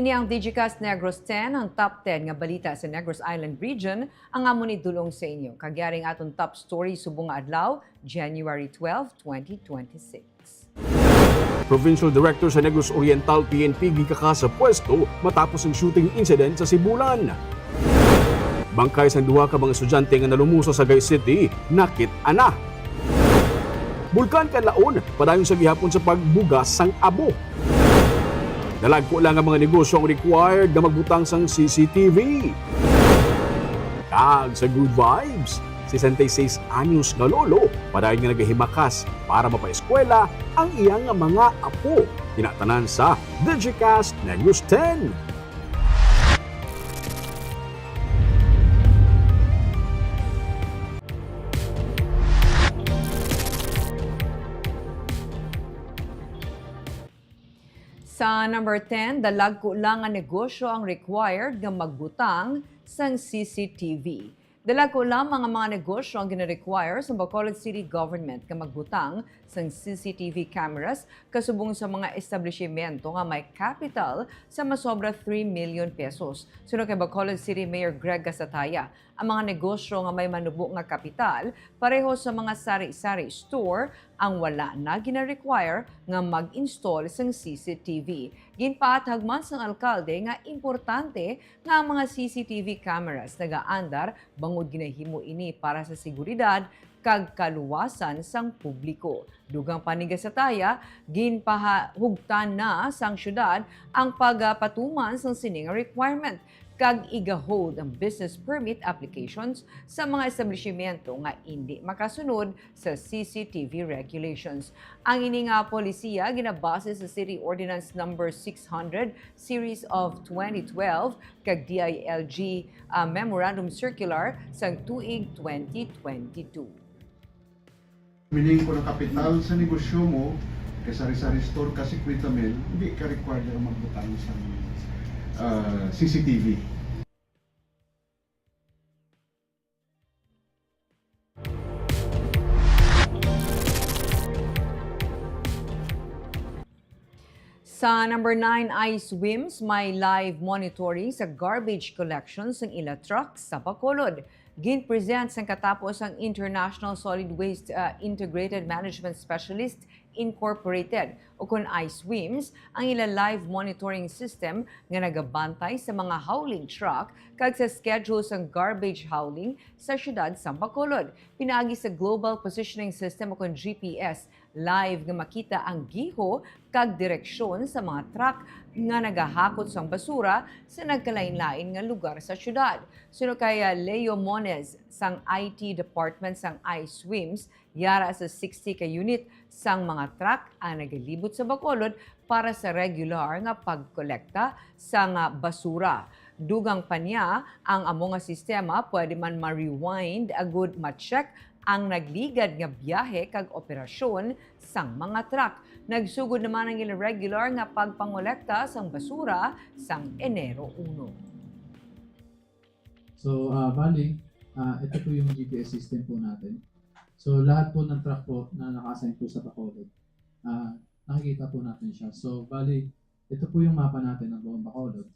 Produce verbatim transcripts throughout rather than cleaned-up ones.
Ini ang Digicast Negros ten, ang top ten nga balita sa Negros Island Region, ang amon idulong sa inyo. Kag yari ang aton top story subong nga adlaw, January twelve, twenty twenty-six. Provincial Director sa Negros Oriental P N P gikaka sa pwesto matapos ang shooting incident sa Sibulan. Bangkay sang duha ka mga estudyante nga nalumuso sa Sagay City, nakit-an na. Bulkan Kanlaon, padayon sa gihapon sa pagbuga sang abo. Dalagku lang ang mga negosyo ang required nga magbutang sang C C T V. Kag sa good vibes, sesenta y seis anyos nga lolo, padayon nga nagahimakas para mapaeskwela ang iyang mga apo. Kinatanan sa Digicast Negros ten. Sa number ten, dalagku lang nga negosyo ang required nga magbutang sang C C T V. Dalagku lamang ang mga negosyo ang gina-require sa Bacolod City Government nga magbutang sang C C T V cameras kasubong sa mga establishimento nga may capital sa masobra three million pesos. Suno kay Bacolod City Mayor Greg Gasataya, ang mga negosyo nga may manubo nga kapital pareho sa mga sari-sari store ang wala na gina-require nga mag-install sang C C T V. Ginpaathag man sang alkalde nga importante nga ang mga C C T V cameras nagaandar bangod ginahimo ini para sa seguridad kag kaluwasan sang publiko. Dugang pa ni Gasataya, ginpahugtan na sang syudad ang pagpatuman sang sini nga requirement kag iga-hold ang business permit applications sa mga establishimento nga indi makasunod sa C C T V regulations. Ang ini nga polisiya ginabase sa City Ordinance Number six hundred, Series of twenty twelve, kag D I L G, ah, Memorandum Circular sang tuig twenty twenty-two. Meaning, kung ang kapital sa negosyo mo kay sari-sari store ka cincuenta mil, hindi ka required nga magbutang sa, ah, C C T V. Sa number nine, iSwims may live monitoring sa garbage collection sang ila truck sa Bacolod. Gin-present sang katapos ang International Solid Waste, uh, Integrated Management Specialist Incorporated, o kon iSwims, ang ila live monitoring system nga nagabantay sa mga hauling truck kag sa schedule sang garbage hauling sa siyudad sang Bacolod. Pinaagi sa Global Positioning System, o kon G P S, live nga makita ang giho kag direksyon sa mga truck nga nagahakot sang basura sa nagkalain-lain nga lugar sa siyudad. Suno kay, ah, Leo Mones sang I T Department sang iSwims, yara sa sixty ka unit sang mga truck ang nagalibot sa Bacolod para sa regular nga pagkolekta sang basura. Dugang pa niya, ang amo nga sistema pwede man ma-rewind agud ma-check ang nagligad nga biyahe kag operasyon sang mga truck. Nagsugod naman ang ila regular nga pagpangolekta sang basura sang Enero uno. So, ah, bali, ah, ito po yung G P S system po natin. So, lahat po ng truck po na naka-assign po sa Bacolod, ah, nakikita po natin siya. So, bali, ito po yung mapa natin ng buong Bacolod.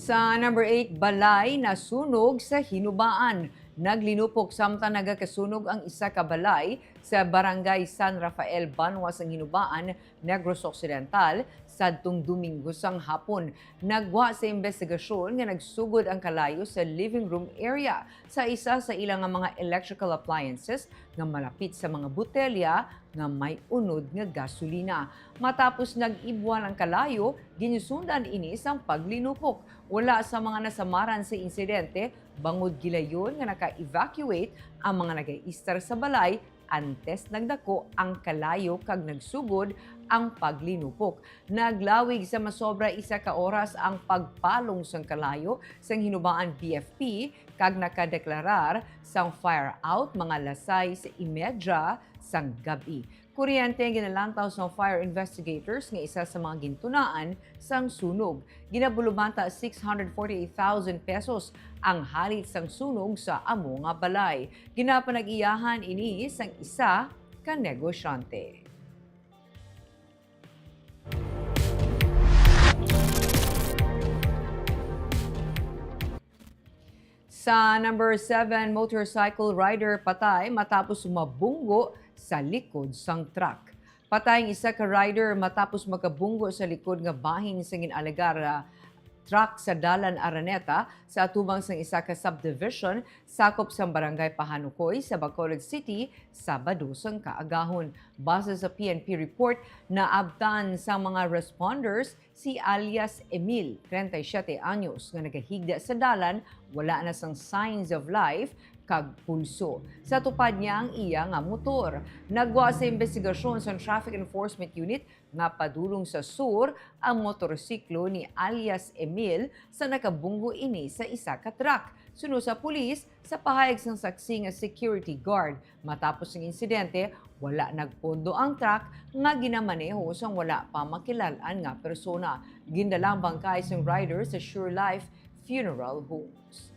Sa number eight, balay nasunog sa Hinubaan. Naglinupok samtang nagakasunog ang isa ka balay sa Barangay San Rafael, Banwa sang Hinubaan, Negros Occidental, sadtong Domingo sang hapon. Nagwa sa imbestigasyon nga nagsugod ang kalayo sa living room area sa isa sa ila nga mga electrical appliances nga malapit sa mga botelya nga may unod nga gasolina. Matapos nag-ibwal ang kalayo, ginsundan ini sang paglinupok. Wala sa mga nasamaran sa insidente, bangod gilayon nga naka-evacuate ang mga nagaistar sa balay antes nagdako ang kalayo kag nagsugod ang paglinupok. Naglawig sa masobra isa ka oras ang pagpalong sang kalayo sang Hinubaan P F P kag nakadeklarar sang fire out mga alas sais y media sang gab-i. Kuryente ang ginalantaw sang fire investigators nga isa sa mga gintunaan sang sunog. Ginabulubanta six hundred forty-eight thousand pesos ang halit sang sunog sa amo nga balay. Ginapanag-iyahan ini sang isa ka negosyante. Sa number seven, motorcycle rider patay matapos mabunggo sa likod sang truck. Patay ang isa ka rider matapos makabunggo sa likod nga bahin sa gin-alegar, ah, truck sa Dalan Araneta sa atubang sang isa ka subdivision sakop sang Barangay Pahanukoy sa Bacolod City, Sabado sang kaagahon. Base sa P N P report, naabtan sang mga responders si alias Emil, treinta y siete anyos, nga nagahigda sa dalan, wala na sang signs of life kag pulso. Sa tupad niya ang iya nga motor. Naggwa sa imbestigasyon sang Traffic Enforcement Unit nga padulong sa sur ang motorsiklo ni alias Emil sa nakabunggo ini sa isa ka truck. Suno sa pulis, sa pahayag sang saksi nga security guard, matapos ang insidente, wala nagpondo ang truck nga ginamaneho sang wala pa makilal-an nga persona. Gindala ang bangkay sang rider sa Sure Life Funeral Homes.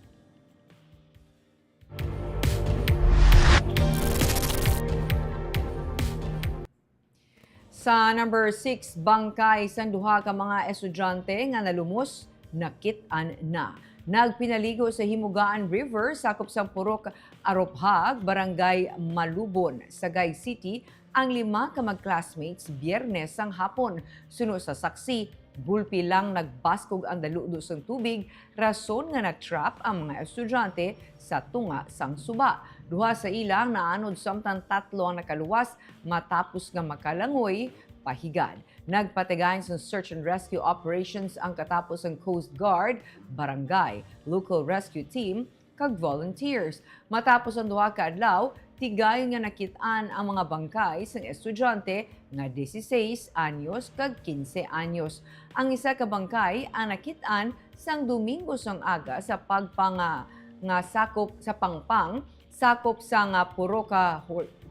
Sa number six, bangkay sang duha ka mga estudyante nga nalumos nakit-an na. Nagpinaligo sa Himugaan River, sakop sang Purok Arophag, Barangay Malubon, Sagay City, ang lima ka mag-classmates Biyernes sang hapon. Suno sa saksi, gulpi lang nagbaskog ang daludo sang tubig, rason nga na-trap ang mga estudyante sa tunga sang suba. Duha sa ila ang naanod, samtang tatlo ang nakaluwas matapos nga makalangoy pahigad. Nagpatigayon sang search and rescue operations ang katapos sang Coast Guard, barangay, local rescue team, kag volunteers. Matapos ang duha ka adlaw, tigayon nga nakit-an ang mga bangkay sang estudyante nga dieciséis anyos kag quince anyos. Ang isa ka bangkay ang nakit-an sang Domingo sang aga sa Pagpanga nga sakop sa Pangpang, sakop sang Purok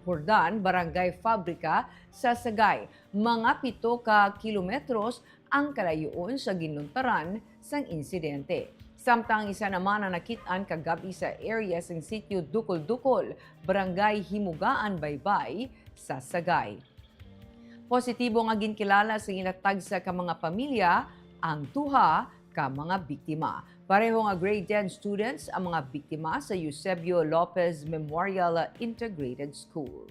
Jordan, Barangay Fabrica sa Sagay. Mga pito ka kilometros ang kalayoon sa ginluntaran sang insidente. Samtang isa naman ang nakit-an kagab-i sa area sang Sitio Dukol-Dukol, Barangay Himugaan, Baybay, sa Sagay. Positibo nga ginkilala sa ila tagsa ka mga pamilya ang duha ka mga biktima. Pareho nga grade ten students ang mga biktima sa Eusebio Lopez Memorial Integrated School.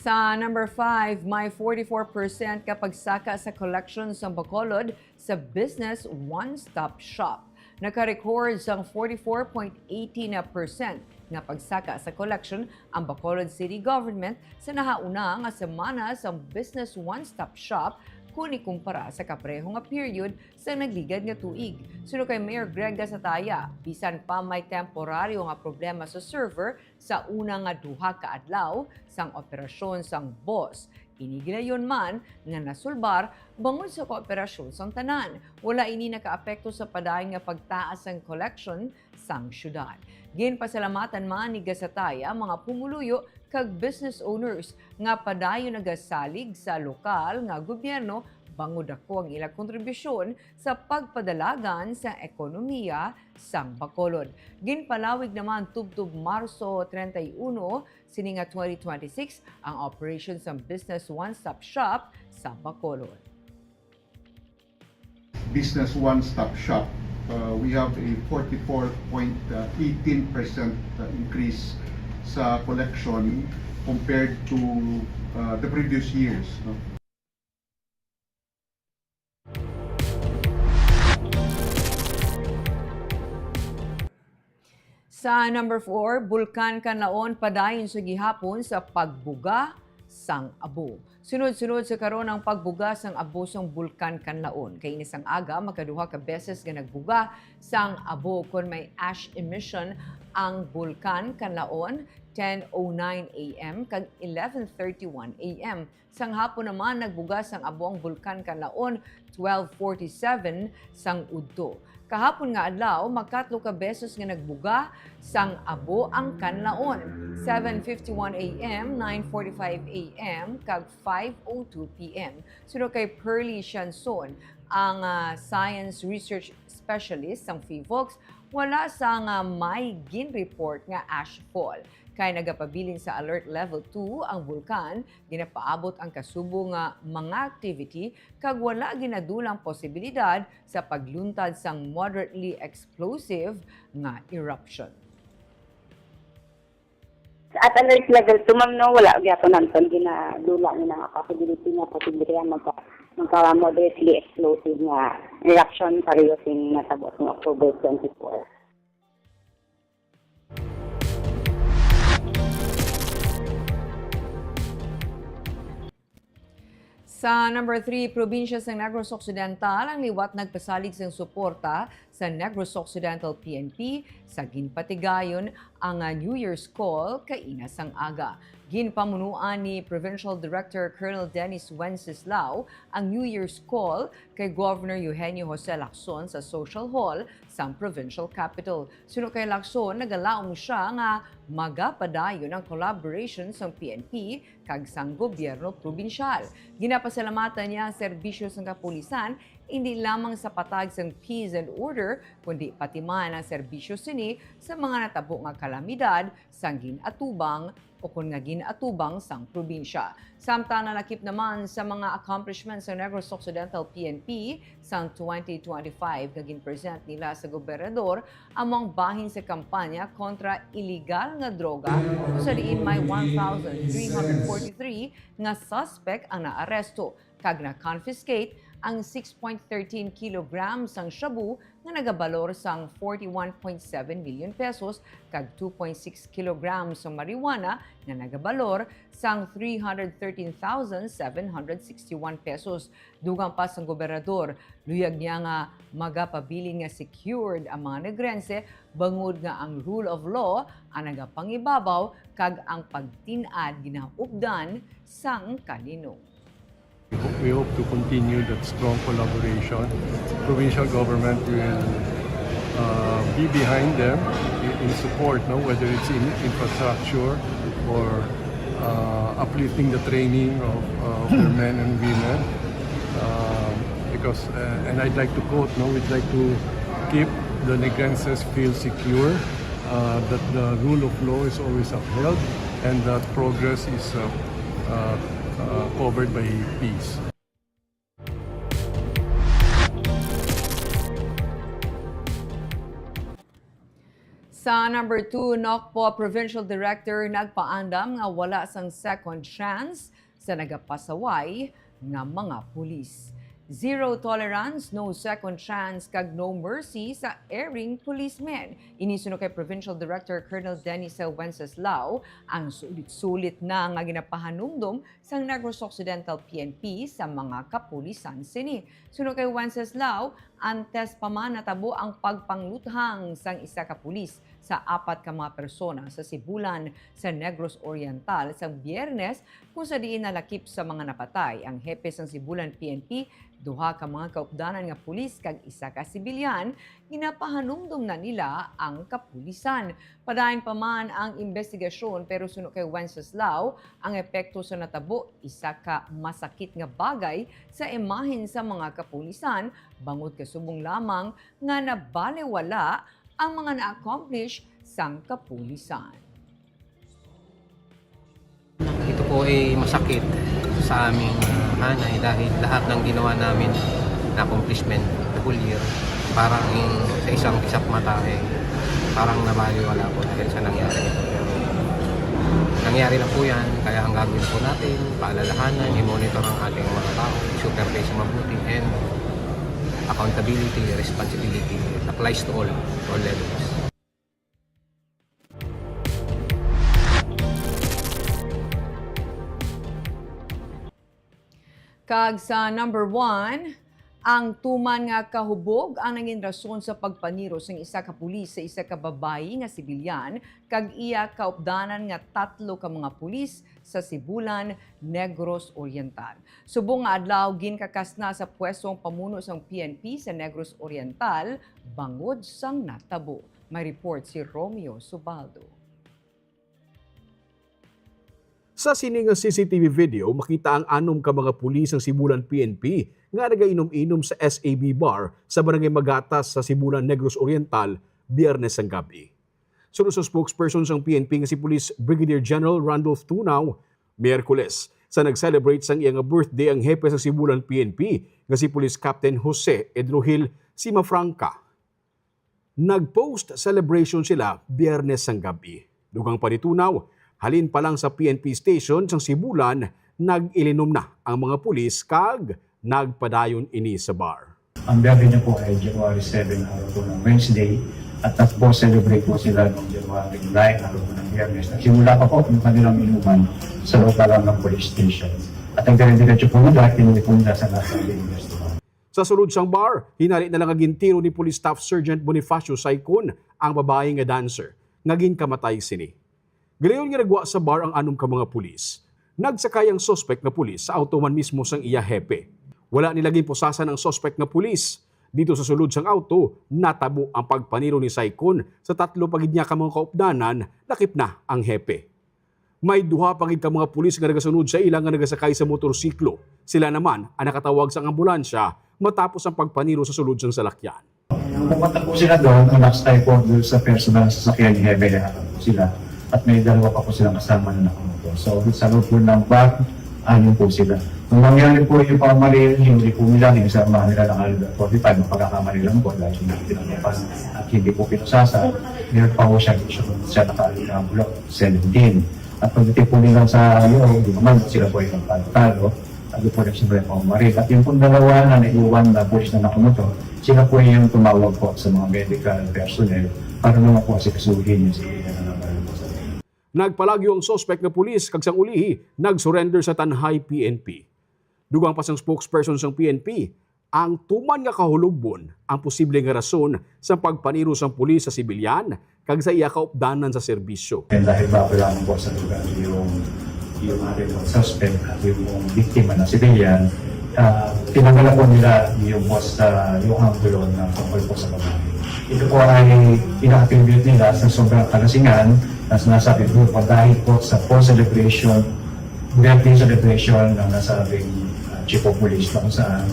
Sa number five, may forty-four percent ka pagsaka sa collection sa Bacolod sa Business One Stop Shop. Naka-record sang forty-four point eighty na percent nga pagsaka sa collection ang Bacolod City Government sa nahauna nga semana sang Business One Stop Shop kon ikumpara sa kapareho nga period sa nagligad nga tuig. Suno kay Mayor Greg Gasataya, bisan pa may temporaryo nga problema sa server sa una nga duha ka adlaw sang operasyon sang bus, ini gilayon man nga nasulbar bangod sa kooperasyon sang tanan. Wala ini nakaapekto sa padayon nga pagtaas sang collection sang syudad. Ginpasalamatan man ni Gasataya ang mga pumuluyo kag business owners nga padayon nagasalig sa lokal nga gobyerno bangod dako ang ila kontribusyon sa pagpadalagan sa ekonomiya sang Bacolod. Ginpalawig naman tubtob Marso treinta y uno sini nga twenty twenty-six ang operation sang Business One Stop Shop sa Bacolod. Business One Stop Shop, uh, we have a forty-four point eighteen percent increase sa collection compared to uh, the previous years. No? Sa number four, Bulkan Kanlaon padayon sa gihapon sa pagbuga sang abo. Sunod-sunod sa karon ang pagbuga sang abo sang Bulkan Kanlaon. Kaini sang aga, makaduha ka beses nga nagbuga sang abo kon may ash emission ang Bulkan Kanlaon, ten oh nine a m kag eleven thirty-one a m. Sang hapon naman, nagbuga sang abo ang Bulkan Kanlaon, twelve forty-seven sang udto. Kahapon nga adlaw, makatlo ka beses nga nagbuga sang abo ang Kanlaon, seven fifty-one a m, nine forty-five a m, kag five oh two p m. Suno kay Pearly Sianson, ang, ah, science research specialist sang PHIVOLCS, wala sang, ah, may gin-report nga ashfall. Kay nagapabilin sa Alert Level two ang bulkan, ginapaabot ang kasubo nga mga activity kag wala ginadulang posibilidad sa pagluntad sang moderately explosive nga eruption. At alert level two, ma'am, no, wala gyapon naton ginadula ni mga possibility nga posible kaya magka, magka moderately explosive nga eruption pareho sing natabo sa October twenty-four. Sa number three, probinsya sang Negros Occidental ang liwat nagpasalig sang suporta sa Negros Occidental P N P sa ginpatigayon ang, ah, New Year's Call kaina sang aga. Ginpamunuan ni Provincial Director Colonel Dennis Wenceslao ang New Year's Call kay Governor Eugenio Jose Lacson sa Social Hall sang Provincial Capitol. Suno kay Lacson, nagalaom sia nga magapadayon ang collaboration sang P N P kag sang gobyerno probinsyal. Ginapasalamatan niya ang serbisyo sang kapulisan, indi lamang sa patag sang peace and order, kundi pati man ang serbisyo sini sa mga natabo nga kalamidad sang gin-atubang o kon nga gin-atubang sang probinsya. Samtang nalakip naman sa mga accomplishments sa Negros Occidental P N P sang twenty twenty-five nga gin-present nila sa gobernador, amo ang bahin sa kampanya kontra iligal nga droga, kung sa diin may one thousand three hundred forty-three nga suspect ang naaresto kag na-confiscate ang six point thirteen kilograms sang shabu nga nagabalor sang forty-one point seven million pesos kag two point six kilograms sang marijuana nga nagabalor sang three hundred thirteen thousand seven hundred sixty-one pesos. Dugang pa sang gobernador, luyag niya nga magapabilin nga secured ang mga Negrense bangod nga ang rule of law ang nagapangibabaw kag ang pagtin-ad ginaupdan sang kalinong. We hope to continue that strong collaboration. Provincial government will uh, be behind them in, in support, no? Whether it's in infrastructure or uh, uplifting the training of, uh, of their men and women. Um, because, uh, and I'd like to quote, no, we'd like to keep the Negrenses feel secure, uh, that the rule of law is always upheld, and that progress is uh, uh, uh, covered by peace. Sa number two, Nocpo Provincial Director nagpaandam nga wala sang second chance sa nagapasaway nga mga pulis. Zero tolerance, no second chance, kag no mercy sa erring policemen. Ini suno kay Provincial Director Colonel Dennis Wenceslao ang sulit-sulit na nga ginapahanumdom sang Negros Occidental P N P sa mga kapulisan sini. Suno kay Wenceslao, antes pa man natabo ang pagpangluthang sang isa ka pulis sa apat ka mga persona sa Sibulan sa Negros Oriental sang Biyernes, kung sa diin nalakip sa mga napatay ang hepe sang Sibulan P N P, duha ka mga kaupdanan nga pulis kag isa ka sibilyan, ginapahanumdom na nila ang kapulisan. Padayon pa man ang imbestigasyon, pero suno kay Wenceslao, ang epekto sa natabo isa ka masakit nga bagay sa imahen sa mga kapulisan, bangod kasubong lamang nga nabaliwala ang mga na-accomplish sang kapulisan. Ito po ay masakit sa aming, ah, hanay dahil lahat ng ginawa namin na accomplishment the whole year, parang sa isang kisap mata, eh, parang nabaliwala po dahil sa nangyari. Pero nangyari na po yan, kaya ang gagawin po natin, paalalahanan, i-monitor ang ating mga tao, i-supervise mabuti, and accountability, responsibility applies to all, all levels. Kag sa number one, ang tuman nga kahubog ang nangin rason sa pagpaniro sang isa ka pulis sa isa ka babayi nga sibilyan kag iya kaupdanan nga tatlo ka mga pulis sa Sibulan, Negros Oriental. Subong nga adlaw, ginkakas na sa pwesto ang pamuno sang P N P sa Negros Oriental bangod sang natabo. May report si Romeo Subaldo. Sa sini nga C C T V video, makita ang anom ka mga pulis sang Sibulan P N P nga nagainom-inom sa S A B Bar sa Barangay Magatas sa Sibulan, Negros Oriental, Biyernes sang gab-i. Suno sa spokesperson sang P N P nga si Police Brigadier General Randolph Tunaw, Miyerkules, sa nag-celebrate sang iya nga birthday ang hepe sa Sibulan P N P nga si Police Captain Jose Edrohil Simafranca. Nag-post celebration sila Biyernes sang gab-i. Dugang pa ni Tunaw, halin pa lang sa P N P station sang Sibulan, nag-ilinom na ang mga pulis kag nagpadayon ini sa bar. Ang birthday niya po ay January seven, araw po ng Wednesday. At nag-po-celebrate po sila noong January nine, araw po ng Biyernes. Nagsimula pa po yung kanilang inuman sa loob pa lang ng police station. At ang dire-diretso po nila, tinuloy po nila sa nasa restaurant. Sa sulod sang bar, hinali na lang nga gintiro ni Police Staff Sergeant Bonifacio Saicon ang babayi nga dancer nga ginkamatay sini. Gilayon nga nagwa sa bar ang anom ka mga pulis. Nagsakay ang suspek nga pulis sa auto man mismo sang iya hepe. Wala nila ginpusasan ang suspek nga pulis. Dito sa sulod sang auto, natabo ang pagpaniro ni Saicon sa tatlo pa gid niya ka mga kaupdanan, lakip na ang hepe. May duha pa gid ka mga pulis nga nagasunod sa ila nga nagasakay sa motorsiklo. Sila naman ang nakatawag sang ambulansya matapos ang pagpaniro sa sulod sang salakyan. Pumunta po sila doon, ang last time po doon sa personal sa sakyan ni Hepe, apat po sila. At may dalawa pa po silang kasama na nakamotor. So, sa loob po ng van, anim po sila. Nung nangyari po yung pamamaril, hindi po nila, yung sa mga nila ng Alibert forty-five, ang pagkakamali lang po dahil hindi pinagpapan at hindi po pinasasa, meron pa po siya, siya nakaalam na bulok, seventeen. At pagdating po nila sa loob, di naman sila po yung nagpatalo. Ano po na siyempre pamamaril. At yung pong dalawa na naiwan na pulis na nakamotor, sila po yung tumawag po sa mga medical personnel para naman po asikasuhin yung sila na naman po sa Nagpalagyo ang suspek nga pulis kag sang ulihi nag-surrender sa Tanjay P N P. Dugang pa sang spokesperson sang P N P, ang tuman nga kahulogbon ang posible nga rason sang pagpaniro sang pulis sa sibilyan kag sa iya kaupdanan sa serbisyo. And dahil bago lamang po sa lugar yung, yung ating suspect at yung biktima na civilian, uh, tinanggalan po nila yung po sa yung anggulo na tungkol po sa babae. Ito po ay ina-attribute nila sa sobrang kalasingan na sinasabi po dahil po sa post celebration, birthday celebration ng nasabing uh, chief of police na kung saan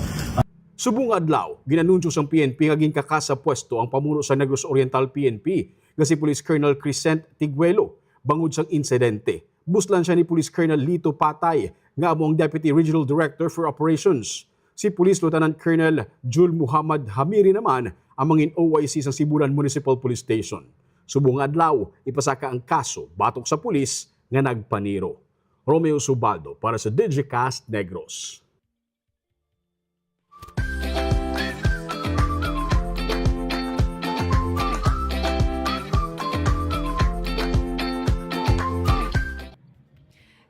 Subong nga adlaw, ginanunsyo sang P N P nga ginkakas sa pwesto ang pamuno sa Negros Oriental P N P nga si Police Colonel Crescent Tiguelo bangod sang insidente. Buslan sia ni Police Colonel Lito Patay nga amo ang Deputy Regional Director for Operations. Si Police Lieutenant Colonel Jul Muhammad Hamiri naman ang mangin O I C sa Sibulan Municipal Police Station. Subong nga adlaw, ipasaka ang kaso batok sa pulis nga nagpaniro. Romeo Subaldo para sa Digicast Negros.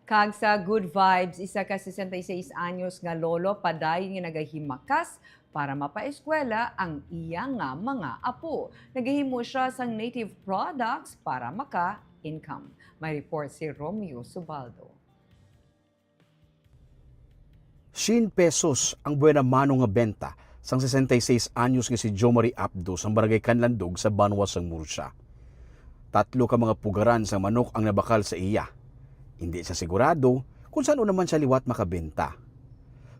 Kag sa Good Vibes, isa ka sesenta y seis anyos nga lolo padayon nga nagahimakas para mapaeskwela ang iya nga mga apo. Nagahimo siya sang native products para maka-income. May report si Romeo Subaldo. Syen pesos ang buena mano nga benta sang sesenta y seis anyos nga si Jomari Apdo sang Barangay Canlandog sa banwa sang Murcia. Tatlo ka mga pugaran sang manok ang nabakal sa iya. Indi siya sigurado kon san-o naman siya liwat makabenta.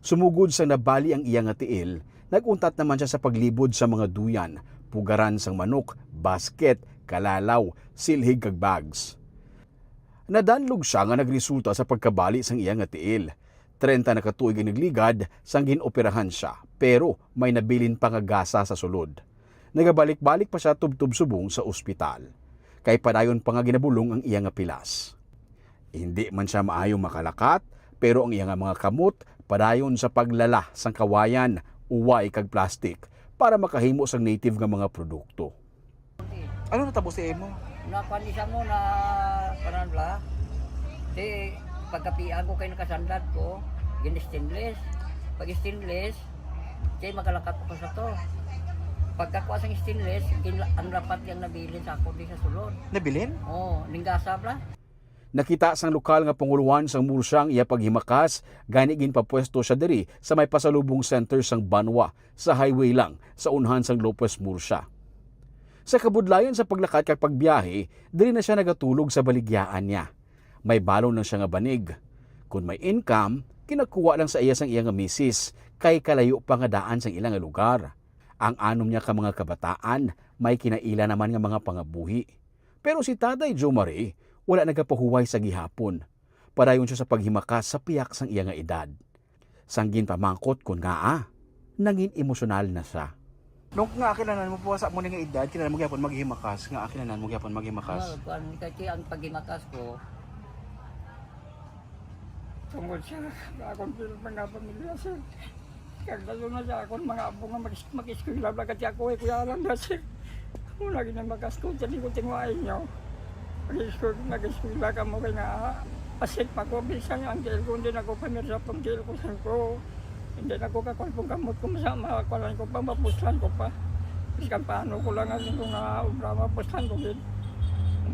Sumugod sang nabali ang iya nga tiil, nag-untat naman siya sa paglibod sa mga duyan, pugaran sang manok, basket, kalalaw, silhig kag bags. Nadanlog sia nga nagresulta sa pagkabali sang iya nga tiil. Treinta na ka tuig ang nagligad sang gin-operahan sia, pero may nabilin pa nga gasa sa sulod. Nagabalik-balik pa sia tubtob subong sa ospital, kay padayon pa nga ginabulong ang iya nga pilas. Hindi man sia maayo makalakat, pero ang iya nga mga kamot padayon sa paglala sang kawayan, uway kag plastik para makahimo sang native nga mga produkto. Ano natabo sa imo? Nakuan ni siya mo na, kanan bla. Di, pagkapian ko kay nakasandad ko, gin-stainless. Pag stainless, kay magalakat ko sa to. Pagkakuha sang stainless, ginla-, ang lapat yang nabilin sa ako di sa sulod. Nabilin? Oo, ninggasa bla. Nakita sang lokal nga panguluhan sang Murcia ang iya paghimakas, gani ginpapwesto siya diri sa may pasalubong center sang Banwa, sa highway lang, sa unhan sang Lopez Murcia. Sa kabudlayan sa paglakat kag pagbiyahe, diri na siya nagatulog sa baligyaan niya. May balon lang siya nga banig. Kon may income, kinakuha lang sa iya sang iya nga misis, kay kalayo pa nga daan sang ila nga lugar. Ang anom niya ka mga kabataan, may kinaila naman nga mga pangabuhi. Pero si Tatay Joe Marie, wala nagapahuway sa gihapon. Padayon siya sa paghimakas sa piyak sang iya nga edad. Sang ginpamangkot kon ngaa, nangin emosyonal na siya. Nung nga akilalanan mo po sa mo nga edad, kinahanglan mo gyapon maghimakas, nga akilalanan mo gyapon maghimakas. Ah, kuwan, kasi ang paghimakas ko, tungod sa akong pil-, mga pamilya, sir. Kag lalo na sa akon mga apo nga mag-, mag-eskwela, bagat ako, eh, kuya lang na, sir. Ako lagi na makaskod sa di ko tinguha inyo. Mag-eskwela, mag-eskwela ka mo kay nga, asik pa ko, bisan ang jail ko, hindi na ko pamirsa pang jail ko, sir ko. Hindi na ko kakuha pong kamot ko, masa-, makakuha ko pa, mapuslan ko pa. Bisan paano ko lang, ang ko nga, obra, mapuslan ko, gid.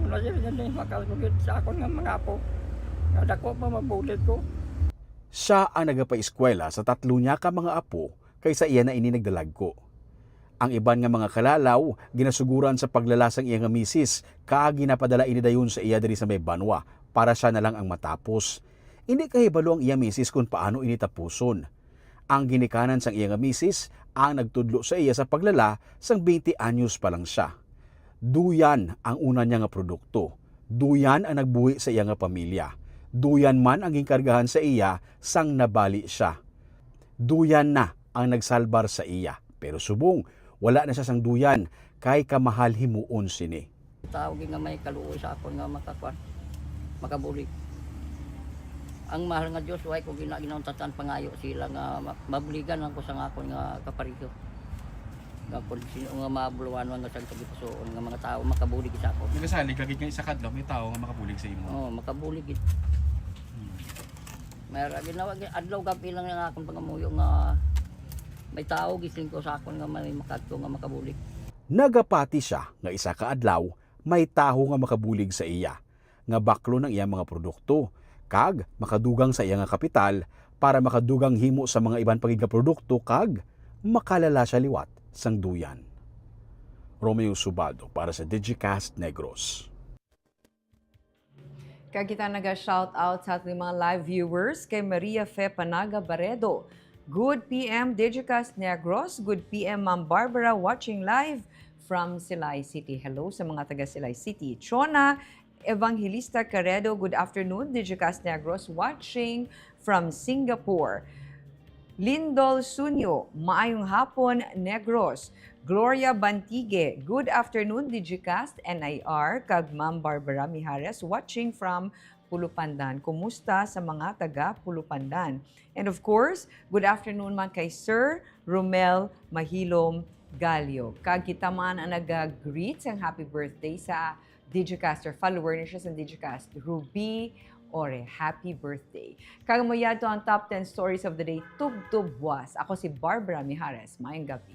Muna, sir, hindi makal ko, gid, sa akon nga mga apo. Nga dako pa, mabulig ko. Siya ang nagapaeskwela sa tatlo niya ka mga apo kay sa iya na ini nagdalagko. Ang iban nga mga kalalaw ginasuguran sa paglala sang iya nga misis, kag ginapadala ini dayon sa iya diri sa may banwa para siya na lang ang matapos. Indi kahibalo ang iya misis kon paano ini tapuson. Ang ginikanan sang iya nga misis ang nagtudlo sa iya sa paglala sang twenty anyos pa lang siya. Duyan ang una niya nga produkto. Duyan ang nagbuhi sa iya nga pamilya. Duyan man ang ginkargahan sa iya sang nabali sia. Duyan na ang nagsalbar sa iya. Pero subong, wala na sia sang duyan, kay kamahal himuon sini. Tawag nga may kaluoy sa akon nga makakuan, makabulig. Ang mahal nga Dios, way ko gina-, ginauntat ang pangayo sila nga ma-, mabuligan lang ko sa akon nga kapareho. Nga kung sino nga mabuluan nga sa kagipusoon nga mga tawo makabulig sa akon. Nagasalig ka gid nga isa ka adlaw may tawo nga makabulig sa imo. Oo, makabulig gid. Hmm. May ra-, ginawa, gi-, adlaw gabi lang ang akon pangamuyo nga may tawo gising ko sa akon nga may makadto nga makabulig. Nagapati sia nga isa ka adlaw may tawo nga makabulig sa iya, nga baklon ang iya mga produkto, kag makadugang sa iya nga kapital para makadugang himo sa mga iban pa gid nga produkto kag makalala sia liwat sang duyan. Romeo Subaldo para sa Digicast Negros. Kag kita naga-shout out sa ating mga live viewers kay Maria Fe Panaga Baredo. Good P M Digicast Negros. Good P M Ma'am Barbara watching live from Silay City. Hello sa mga taga Silay City. Chona Evangelista Caredo, good afternoon. Digicast Negros watching from Singapore. Lindol Sunyo, maayong hapon, Negros. Gloria Bantigue, good afternoon, Digicast, N I R, kag Ma'am Barbara Mijares, watching from Pulupandan. Kumusta sa mga taga Pulupandan? And of course, good afternoon man kay Sir Romel Mahilom Galio. Kag kita man ang nag-greet sang happy birthday sa Digicaster follower ni siya sa Digicast, Ruby Ore. Happy birthday. Kag amo yadto ang top ten stories of the day, tubtob buas. Ako si Barbara Mijares. Maayong gabi.